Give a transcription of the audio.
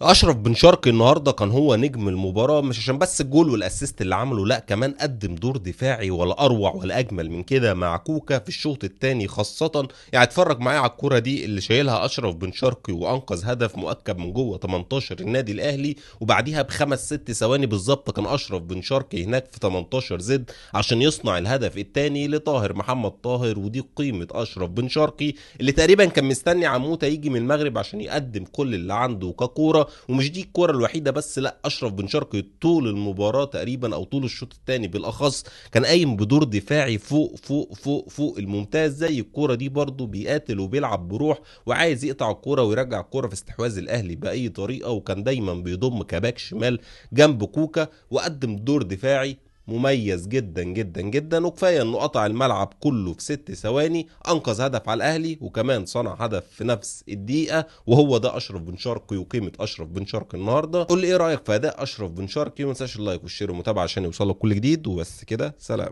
اشرف بن شرقي النهارده كان هو نجم المباراة، مش عشان بس الجول وال assist اللي عمله، لا كمان قدم دور دفاعي ولا اروع ولا اجمل من كده مع كوكا في الشوط الثاني خاصة. يعني اتفرج معايا على الكورة دي اللي شايلها اشرف بن شرقي وانقذ هدف مؤكد من جوه 18 النادي الاهلي، وبعديها بخمس ست ثواني بالظبط كان اشرف بن شرقي هناك في 18 زد عشان يصنع الهدف الثاني لطاهر محمد طاهر. ودي قيمة اشرف بن شرقي اللي تقريبا كان مستني عموتة يجي من المغرب عشان يقدم كل اللي عنده ككوره. ومش دي الكورة الوحيدة بس، لا اشرف بن شرقي طول المباراة تقريبا او طول الشوط الثاني بالاخص كان قايم بدور دفاعي فوق فوق فوق فوق الممتاز. زي الكورة دي برضو بيقاتل وبيلعب بروح وعايز يقطع الكورة ويرجع الكورة في استحواذ الاهلي باي طريقه، وكان دايما بيضم كباك شمال جنب كوكا وقدم دور دفاعي مميز جدا جدا جدا. وكفاية انه قطع الملعب كله في 6 ثواني، انقذ هدف على الاهلي وكمان صنع هدف في نفس الدقيقة. وهو ده اشرف بن شرقي وقيمه اشرف بن شرقي النهارده. قول لي ايه رايك في اداء اشرف بن شرقي، وما تنساش ال like وال share والمتابعة عشان يوصلك كل جديد. وبس كده، سلام.